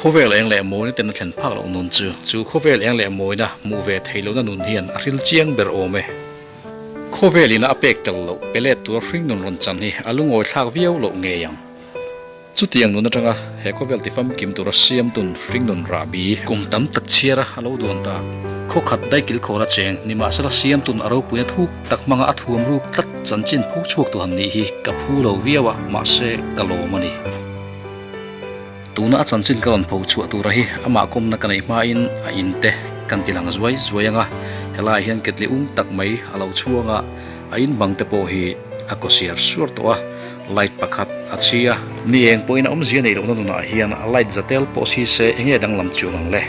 Khawvel eng leh mawina ten a thlen phak loh nun chu chu khawvel eng leh mawina hmuh ve thei lohna nun hian a hril chiang ber awm e. Khawvel ina a pek tel loh pe let tura hring nun rawn chan hi a lungawi thlak viau loh ngei ang. Chutiang nun atanga he khawvel tifamkim tura siamtun hringnun rahbi kum tam tak chhiara a lo duan tak. Khawkhat daikil khawla cheng nimahsela siamtun a ropuina thuk tak hmanga a thuam ruk tlat chanchin pho chhuak tu han nih hi ka phu lo viau a, mahse ka lawm a ni. Tuna a chanchin ka rawn pho chhuah tura hi amah kawmna ka neih hmain a in te kan ti lang zuai zuai ang a, helaiah hian ketli ung tak mai a lo chhuang a, a in bang te pawh hi a kaw siar suar tawh a. Light pakhat a chhi a. Ni eng pawhin a awmzia neih lohna nunah hian light za tel pawh si se enge danglam chuang ang le?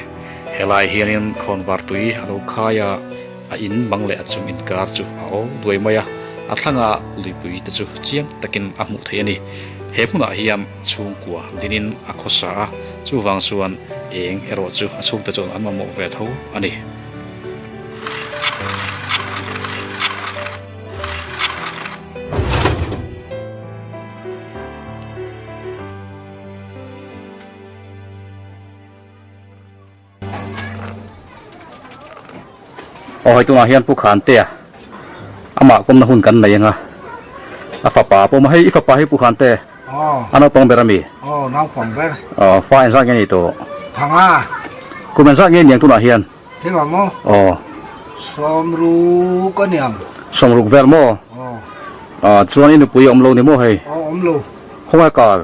Helai hianin khawnvar tui a lo khai a, a in bang leh a chung inkar chu a awl duai mai a, a thlanga luipui te chu chiang takin a hmuh theih a ni. He hmunah hian chhungkua dinin a khawsa a, chuvang chuan eng erawh chu a chhungte chuan an mamawh ve tho a ni. Aw hei tunah hian Pu Khantea amah kawmna hun kan nei anga a fapa pawh hei i fapa hi Pu Khante a naupang ber ami? Aw naupang ber. Aw fa engzat nge ni tawh? Thanga. Kum engzat nge niang tunah hian? Thil ang maw? Aw. Sawmruk a niang. Sawmruk vel maw? Aw. Ah, chuan i nupui a awm lo ni maw hei? Aw, awm lo. Khawngaih kal?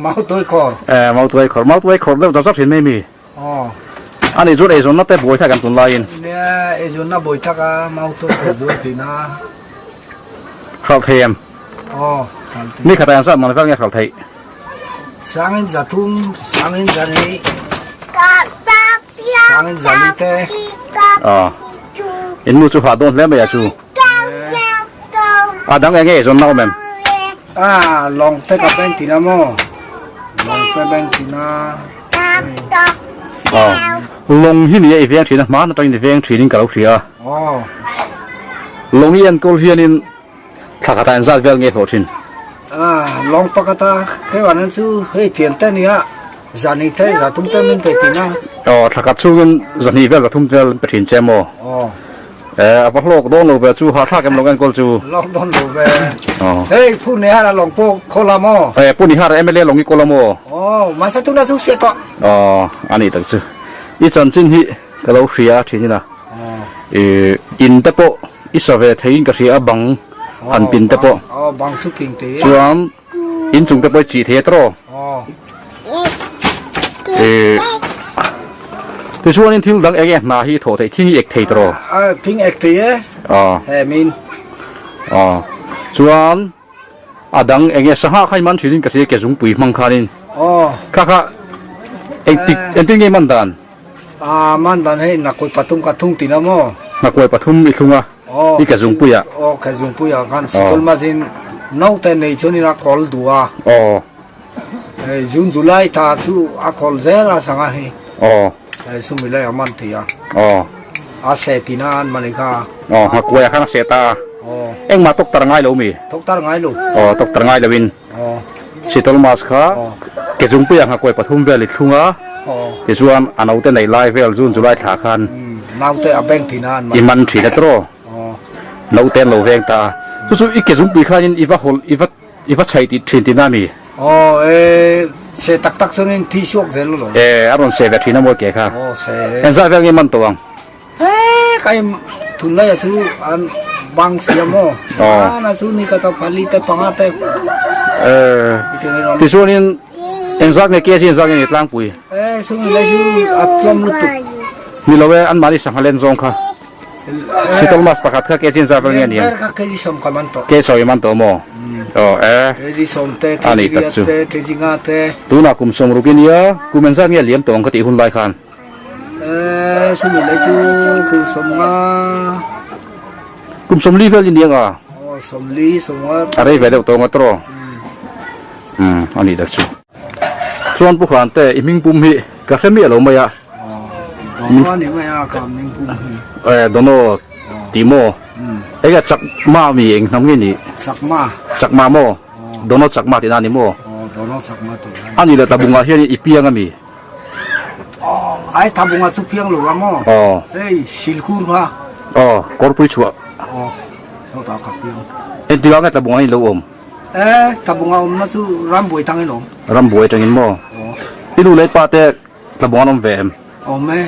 Mautuai khawr. Eh, mautuai khawr. Mautuai khawr deuh zat zat thin mai mi? Aw. A nih chuan eizawnna te buai thak ang tun laiin? Nia, eizawnna buai thak a, mautuai khawr zual thin a. Hralh thei em? Aw, hralh thei. Ni khatah engzat man vel nge hralh theih? Sangin 300, sangin 200. Sangin zali te. Aw. In nu chu hah dawn hle mai a chu. A dang enge eizawn na awm em? A lawng te ka bank tina maw? Lawng te bank tina. Aw. Lawng hi ni a i veng thin a, hmaan atangin i veng thin in ka lo hria a. Aw. Lawng i enkawl hianin thla khatah engzat vel nge hlawh thin? A lawng pakhat a, kheuan chu hei thian te nia. Zahnih te zahthum te min pe thin a. Aw, thla khat chhungin zahnih vel zahthum vel an pe thin che maw? Aw. Eh, a va hlawk dawn lo ve chu, hahthlak em lo enkawl chu. Hlawk dawn lo ve. Aw. Hei, Pu Nihara lawng pawh khaw la maw? Eh, Pu Nihara mla lawng i kaw la maw? Aw, mahse tuna chu hriat tawh. Aw, a nih tak chu. I chanchin hi ka lo hria thin ina. Aw. Eh, in te pawh i sa ve theiin ka hria a, bang han pin te pawh. Aw, bang chu pin te. Chuan. In chung te pawh i chih thei a tawh. Eh tichuanin thil dang eng nge hna hi i thawh theih thing i ek thei tawh. A thing ek thei e. Aw. He min. Aw. Chuan a dang eng nge sangha kha i man thin in ka hria ke zungpui hmang khanin. Aw. Kha kha engtik engtin nge i man dan? A man dan hei nakuai pathum ka thung tina maw? Nakuai pathum i thlung a. Aw. I ka zungpui ah. Aw ka zungpui ah khan sikul mazin naute nei chuan in a kawl duh a. Aw. Hei June July tha chu a kawl zel a sanga hi. Aw. Hei sumi lai a man thei a. Aw. A seh tina an mani kha. Aw nghakuai ah khan a seh ta a. Aw. Engmah tawktar ngai lo mi? Tawktar ngai lo. Aw tawktar ngai lo in. Aw. Sitol mas kha ke zungpui ah nghakuai pathum vel i thlung a. Aw. Tichuan a naute nei lai vel June July thla khan. Naute a bank thin a an man. I man thin a tawh. Aw. Naute an lo veng ta a. Chu chu i ke zungpui khanin i va hawlh i va i va chhaih tih thin tihna a mi? Aw e se tak tak chuanin thi suak zel lo. E a rawn se ve thin a mawi ke kha. Aw se. Engzah vel nge man tawh ang? He kai tunlai a chu an bang sia maw? Aw. An a chu ni ka ta pali te panga te. E tichuanin engzat nge kg engzat nge ni tlangpui? E sumi lai chu a tlawm lutuk. Ni lo e anmahni sangha len zawng kha. Sitol mas pakhat kha kg engzat vel nge ni ang? Ber kha kg sawm ka man tawh. Kg sawm i man tawh maw? Aw e. Kg sawm te, kg riat te, kg nga te. Tunah kum sawm ruk i nia, kum engzat nge liam tawh ang ka tih hun lai khan? Eh, sumi lai chu kum 50. Kum 40 vel i ni anga? Aw, 40, 50. A rei ve deuh tawh anga tawh. Umm, a nih tak chu. Chuan Pu Hrante, i hming pum hi ka hre miah lo mai a. Aw, Dono a ni mai a, ka hming pum hi. Eh, Dono tih maw? Enge Chakma mi eng hnam nge ni? Chakma. Chakma maw? Dono Chakma tihna a ni maw? Aw, Dono Chakma tihna a ni. A nih leh Tlabungah hian i piang a mi? Ai Thabunga chu piang lo a maw? Aw. Hei Silkur kha. Aw, Kawrpui chhuah. Aw, sawtah ka piang. Engtikah nge Tlabunga in lo awm? E, Tlabunga awmna chu Rambuai tangin awm. Rambuai tangin maw? Aw. I nu leh i pa te Tlabunga an awm ve em? Awm e.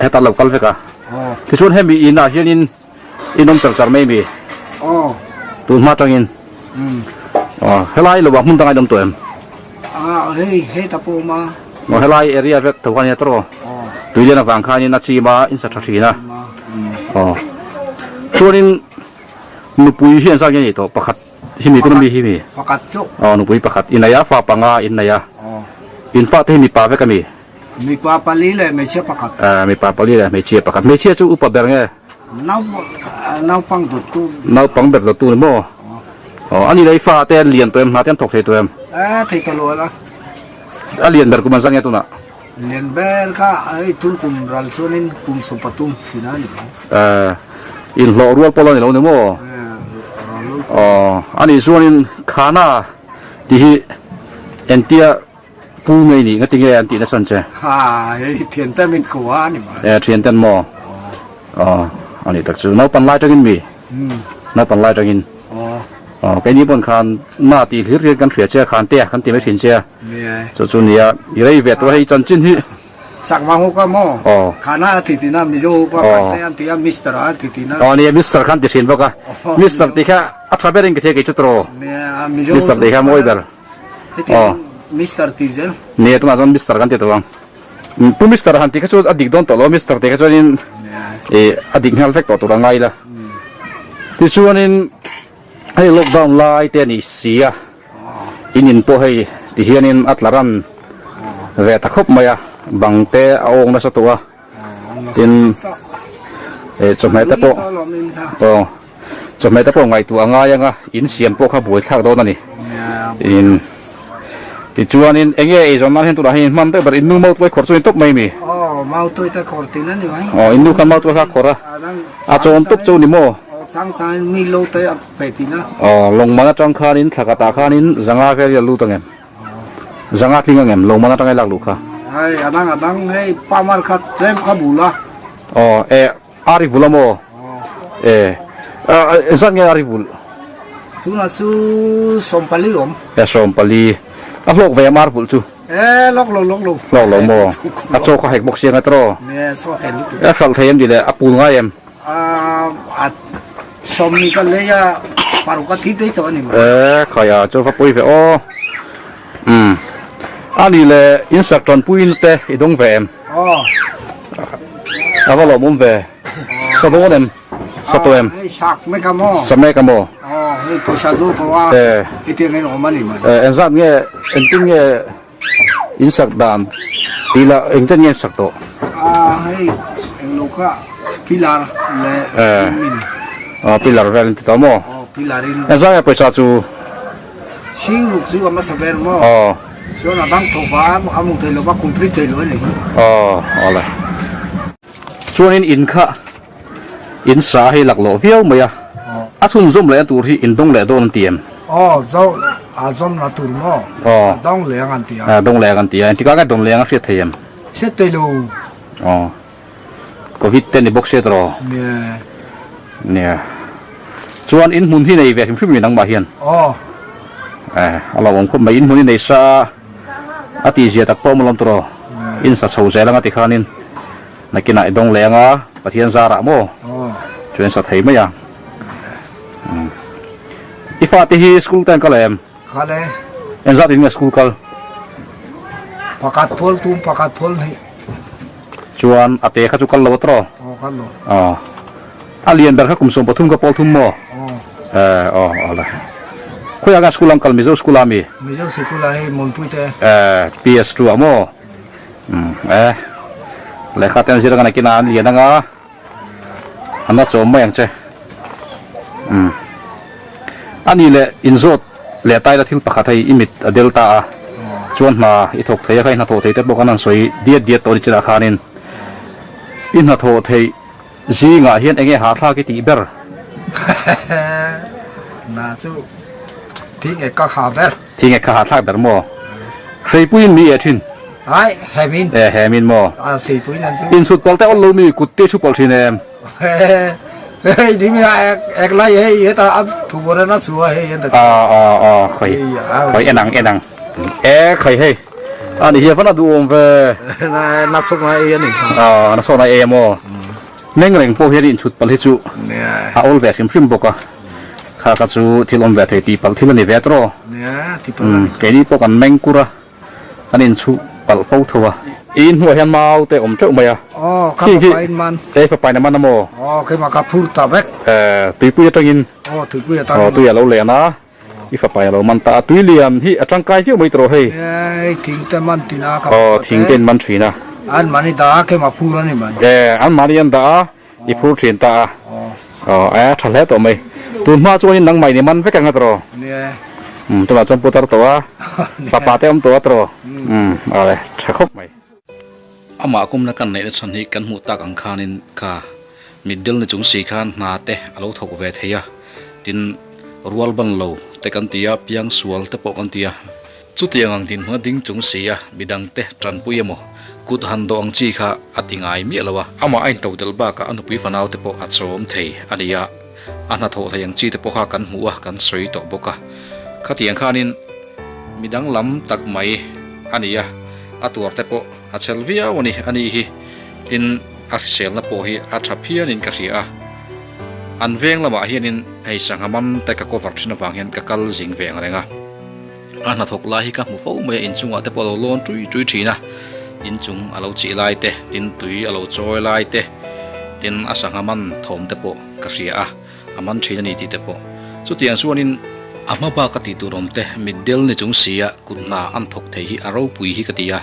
Hetah lo kal vek a. Aw. Tichuan hemi inah hianin In awm char char mai mi? Aw. Tun hma tangin? Umm. Aw, helai lo ah hmun dangah in awm tawh em? Ah, hei, hei ta pawh awm a. Aw, helai area vek tho kha nia tawrh aw. Aw. Tuilian avang khanin a chim a, in sa tha thin a. Umm. Aw. Chuanin nupui hi an zat nge ni tawh? Pakhat hi mi tuna mi hi mi? Pakhat chu. Aw, nupui pakhat i nei a, fa panga in nei a. Aw. In fa te hi mipa vek a mi? Mipa pali leh hmeichhia pakhat. Ah, mipa pali leh hmeichhia pakhat. Hmeichhia chu upa ber nge? Naupang dawttu. Naupang ber dawttu ni maw? Aw, ani leh i fa te an lian tawh em? Hna te an thawk thei tawh em? Eh, thei ta lo a. A lian ber kum an zang nge tunah? Lian ber kha hei tun kum ral chuanin kum 30 thin a ni mai. Eh, inhlawh rual pawh la ni lo ni maw? Eh, rual. Aw, ani chuanin Khana tih hi entia Pu ngei nih ngati nge an tihna chhan che? Ha, hei thian te min ko a ni mai. E, thian ten maw? Aw, a nih tak chu. Naupan lai tangin mi? Naupan lai tangin. Aw. Aw, keini pawn khan na tih hlir hian kan hria che a, khan te a, kan ti mai thin che a. Ni. Chu chu nia, i rei ve tawh hei chanchin hi. Chakma ho ka maw? Aw. Khana a ti tina, Mizo ho ka khan te an ti a, Mister a ti tina. Aw nia, Mister khan ti thin bawk a. Mister tih kha a tha berin ka thia kei chu tawh. Nia, Mizo. Mister tih kha mawi ber. Hetiang Mister tih zel. Nia tunah chuan Mister kan ti tawh ang. Pu Mister han tih kha chu a dik dawn tawh lo a, Mister tih kha chuanin ih a dik nghal vek tawh tur a ngai la. Tichuanin hei lockdown lai te a ni si a, in in pawh hei ti hianin a tla ran ve ta khawp mai a, bang te a awng nasa tawh a, tin ih chawhmeh te pawh aw. Chawhmeh te pawh ngaihtuah a ngai ang a, in siam pawh kha buaithlak dawn a ni. In tichuanin eng nge eizawn nan hian tunah hian in hman deuh ber, in nu mautuai khawr chu a ni tawp mai mi? Aw, mautuai te khawr tin a ni mai. Aw, in nu khan mautuai kha a khawr a, a chawn tawp chu ni maw? Aw, chang changin mi lo te a pe tin a. Aw, lawngman atang khanin thla khatah khanin zanga vel hi a lut ang em? Zanga tling ang em? Lawngman atanga i lak luh kha. Hei, a dang a dang, hei pamar kha tlem kha bul a. Aw, e. A ri vul a maw? E, zat nge a ri vul? Chungah chu 40 awm. E, 40. A hlawk ve am ar vulh chu? E, hlawk lo, hlawk lo. Hlawk lo maw? A chaw kha hek bawk sia nge tawh? Ne, chaw hek lutuk. E, hralh thei em tih le? A pul ngai em? A, 20 ka lei a, paruk a thi daih tawh a ni maw? E, khaia, chaw va pawi ve aw. Umm. A nih le, in sak tanpuina te i dawng ve em? Aw. A va lawmawm ve. Sa dawn em? Sa tawh em? Hei sak mek a maw? Sa mek a maw? Aw, hei pawisa zo tawh a. Eh. Hetiang hian awm a ni mai. Eh, engzat nge, engtin nge in sak dan tih lah engtin nge in sak tawh? Ah, hei englo kha pillar leh Eh. min. Aw, pillar vel in ti tawh maw? Aw, pillar in. Engzat nge pawisa chu? Hring ruk chu a hmasa ber maw? Aw. Chuan a dang thawk a, a hmuh theih lova complete theih lo a ni hi. Aw, awle. Chuanin in kha in sa hi laklawh viau mai a, a chhunzawm lehna tur hi in dawng leh dawn an ti em? Aw, zo, a zawm na tur maw? Aw. A dawng leh ang an ti a. A dawng leh ang an ti a, engtikah nge dawn leh ang a hriat thei em? Hriat thei lo. Aw. Covid te ni bawk sia tawh. Nia. Nia. Chuan in hmun hi nei ve hrim hrim mi nangmah hian. Aw. Eh, a lo awm khawp mai in hmun hi nei sa a tih zia tak pawh awm alawm tawh. In sa chho zel anga tikhanin nakinah i dawng leh anga Pathian zarah maw? Aw. Chuan sa thei mai a. I fate hi school te an kal em? Kal e. Engzat in nge school kal? Pakhat pawl tum pakhat pawl hnih. Chuan a te kha chu kal lo a tawh? Aw kal lo. Aw. A lian ber kha kum 13 kha pawl thum maw? Aw. Eh aw aw le. Khawiah nge school an kal Mizo school ah mi? Mizo school ah hei Mawnpui te. Eh PS2 ah maw? Umm eh. Lehkha te an zir anga nakinah an lian anga. An la chawm mai ang che. Umm. A nih leh inzawt leh taila thil pakhat hei i mit a del ta a, chuan hna i thawk thei a, kha i hnathawh thei te pawh kan han sawi diat diat tawh ni chinah khanin i hnathawh theih zingah hian eng nge hahthlak i tih ber? Hna chu thing ek ka kha ber. Thing ek kha hahthlak ber maw? Hreipuiin mi eh thin. Ai, hemin. E, hemin maw? A, seipui nan chu. Inchhut pawlh te awl lo mi kut te thu pawlh thin em? Hei, ni mi a ek, ek lai hei, heta a thu bawr a chu a hei an ta chu. A, a, a, khoi, khoi enang, enang. E, khoi hei. A ni hi a van a duhawm ve. Na, na chhawk na ei a ni. A, na chhawk na ei a maw? Meng reng pawh hian inchhut palh hi chu a awl ve hrim hrim bawk a, kha kha chu thil awm ve thei tih palh thil a ni ve tawh. Keini pawh kan meng kur a, kan inchhuh palh fo tho a. I inhnuah hian mau te awm teuh mai a. Khi khi kei fapain a man a maw? Tuipui atangin tui a lo len a, i fapain a lo man ta a. Tui lian hi a tangkai viau mai tawh hei. Thing te man tin a. Aw thing te in man thin a. An mahni dah a kema phur a ni mai. E an mahni an dah a i phur thin ta a. Aw a tha hle tawh mai. Tun hma chuanin nangmah in i man vek ang a tawh. Umm tunah chuan putar tawh a fapa te awm tawh a tawh. Umm awle tha khawp mai. Amah kumna kan neihna chhan hi kan hmuh tak ang khanin kha mitdel ni chung si khan hna te a lo thawk ve thei a, tin rual ban lo te kan ti a, piang sual te pawh kan ti a. Chutiang ang dinhmun a ding chung si a, midang te tanpui emaw kut han dawh ang chi kha a ti ngai miah lo a. Amah a intoh del bakah a nupui fanau te pawh a chawm thei a ni a, a hnathawh thei ang chi te pawh kha kan hmuh a, kan sawi tawh bawk a. Khatiang khanin midang lam tak mai a ni a. A tuar te pawh a chel viau a ni a nih hi. Tin, a hriselna pawh hi a tha phianin ka hria a. An veng lamah hianin hei sangha mam te ka cover thin avang hian ka kal zing ve ang reng a. A hnathawk lai hi ka hmu fo mai a, inchungah te pawh a lo lawn tui tui thin a. Inchung a lo chih lai te, tin tui a lo chawi lai te, tin a sangha man thawm te pawh ka hria a. A man thin a ni tih te pawh. Chutiang chuanin a hma bak a tih tur awm te mitdel ni chung sia kut hna an thawk thei hi a ropui hi ka ti a,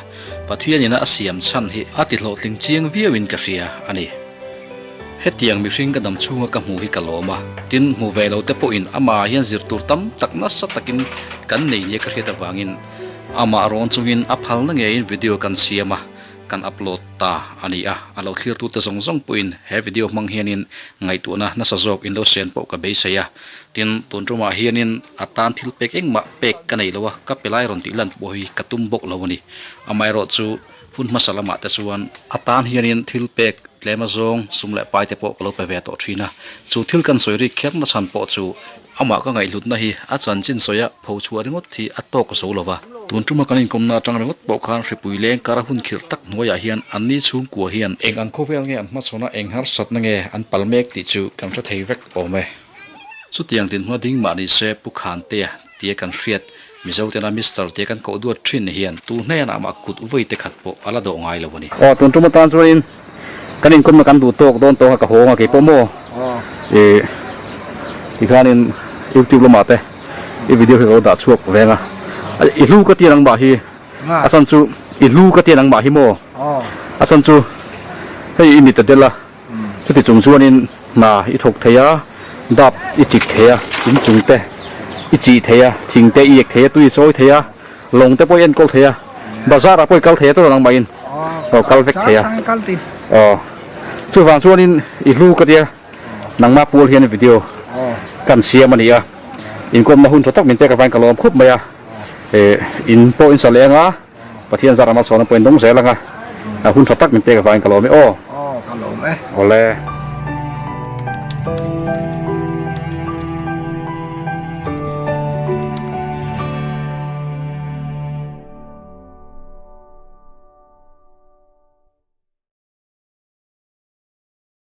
Pathian ina a siam chhan hi a ti hlawhtling chiang viauin ka hria a ni. Hetiang mihring ka dam chhunga ka hmuh hi ka lawm a, tin hmu ve lo te pawhin amah hian zir tur tam tak nasa takin kan nei nia ka hriat avangin amah rawn chungin a phalna ngeiin video kan siam a, kan upload ta a ni a, a lo thlirtute zawng zawng pawhin he video hmang hianin ngaihtuahna nasa zawk in lo sen pawh ka beisei a, tin tun tumah hianin a tan thil pek engmah pek ka nei lo a, ka pe lai rawn tih lan pawh hi ka tum bawk lo a ni. Amaherawh chu hun hmasa lamah te chuan a tan hianin thil pek tlem azawng sum leh pai te pawh ka lo pe ve tawh thin a, chu thil kan sawi rik kher na chhan pawh chu Amah ka ngaihhlutna hi a chanchin sawia pho chhuah ringawt hi a tawk zo lo va. Tun tuma kan inkawmna atang ringawt pawh khan hripui leng kara hun khirh tak hnuaiah hian anni chhungkua hian eng ang khawvel nge an hmachhawn a, eng harsatna nge an pal mek tih chu kan hre thei vek awm e. Chutiang dinhmun a ding mah ni se Pu Khantea tia kan hriat Mizo tena Mister tia kan koh duat thin hian tu hnenah mah kut vawi te khat pawh a la dawh ngai lo a ni. Aw tun tuma tan chuanin Kan inkawmna kan duh tawk dawn tawk a ka hawng a keipawh maw ih tikhanin youtube lamah te i video hi ka lo dah chhuak veng a i hlu ka tia nangmah hi a chhan chu i hlu ka tia nangmah hi maw a chhan chu hei i mit a del a chuti chung chuanin hna i thawk thei a dap i chik thei a inchung te i chih thei a thing te i ek thei a tui i chawi thei a. Lawng te pawh i enkawl thei a, bazar ah pawh i kal thei a tawrh nangmah in aw kal vek thei a aw chuvang chuanin i hlu ka tia nangmah pual hian video kan siam a ni a inkawmna hun tha tak min pek avangin ka lawm khup mai a eh in pawh in sa leng a Pathian zar a malsawmna pawh in dawng zel ang a hun tha tak min pek avangin ka lawm e aw aw ka lawm e awle.